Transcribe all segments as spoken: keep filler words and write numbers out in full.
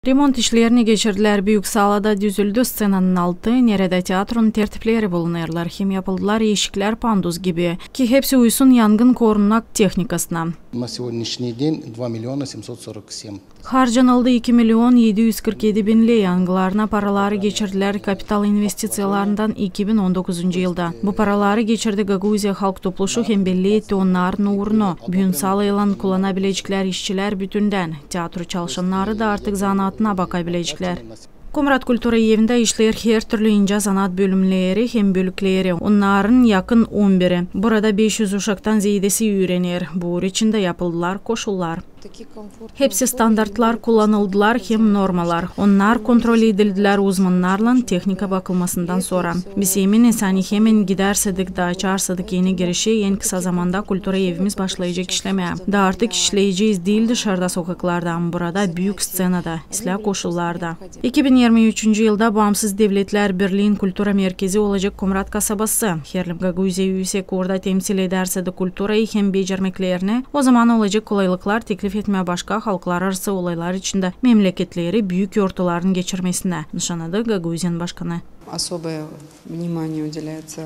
Remont işlerini geçirdilär. Büük salada düzüldü sţenanın altı, neredä teatronun tertipleri bulunêrlar, hem yapıldılar eşiklär pandus gibi, ki hepsi uysun yangın korumak tehnikasına. На сегодняшний день два миллиона семьсот сорок семь. Harcanıldı iki milyon edi üz kırk edi bin ley, angılarına paraları geçirdilär kapital investiţiyalarından iki bin on dokuzuncu yılda. Bu paraları geçirdi Gagauziya Halk Topluşu hem belli etti onnarın uurunu. Büün salaylan kullana bileceklär işçilär bütündän. Teatro çalışannarı da artık zanaatına baka bileceklär. Komrat kultura evindä işleer hertürlü incä zanaat bölümleri hem bölükleri. Onnarın yakın on biri. Burada beş üz uşaktan zeedesi üürener. Bu uur için dä yapıldılar koşullar. Hepsi standartlar kullanıldılar hem normalar. Onnar kontrol edildilär uzmannarlan tehnika bakılmasından sora. Biz eminiz, ani hemen gidärsädik da açarsadık eni girişi, en kısa zamanda kultura evimiz başlayacek işlemää. Da artık işleyecez diil dışarda sokaklarda, ama burada, büük sţenada, islää koşullarda. İki bin irmi üçüncü yılda Baamsız Devletlär Birliin kultura merkezi olacek Komrat kasabası. Herlim Gagauziya üüsek orada temsil edärsädik kulturayı hem becermeklerini, o zaman olacek kolaylıklar teklif etmää başka halklararası olaylar içindä memleketleri büük yortuların geçirmesinä, nışanadı Gagauziyanın başkanı. Особое внимание уделяется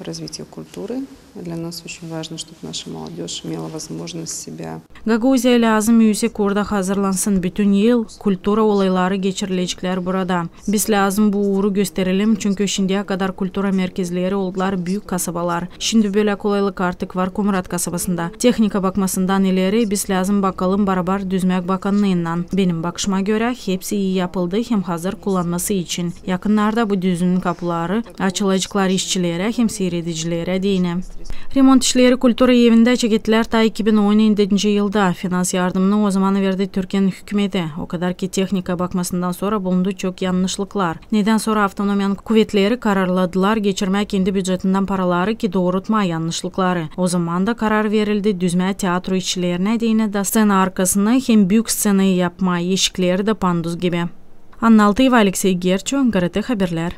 развитию культуры. Для нас очень важно, чтобы наша молодёжь имела возможность себя. Gagauziya lääzım üüsek orada hazırlansın, bütün yıl kultura olayları geçirileceklär burada. Biz lääzım bu uuru gösterelim, çünkü şindiyä kadar kultura merkezleri oldular büük kasabalar. Şindi bölä kolaylık artık var Komrat kasabasında. Tehnika bakmasından ileri biz lääzım bakalım barabar düzmäk bakannıınnan. Benim bakışıma görä, hepsi ii yapıldı hem hazır kullanması için. Yakınnarda bu düzünün kapuları açılaceklar işçilerä hem siiredicilerä deyni. Remont işleri kultura evindä çeketilär ta iki bin on edinci yılda. Finans yardımını o zaman verdi Türkiyänin hükümeti. O kadar ki tehnika bakmasından sora bulundu çok yannışlıklar. Nedän sora avtonomiyanın kuvetleri kararladılar geçirmää kendi bücetindän paraları, ki doorutmaa yannışlıkları. O zaman da karar verildi düzmää teatro işçilerinä deyni da sţena arkasını hem büük sţenayı yapmaa, eşikleri da pandus gibi. Anna Altıyeva, Aleksey Gerçu, GRT Haberlär.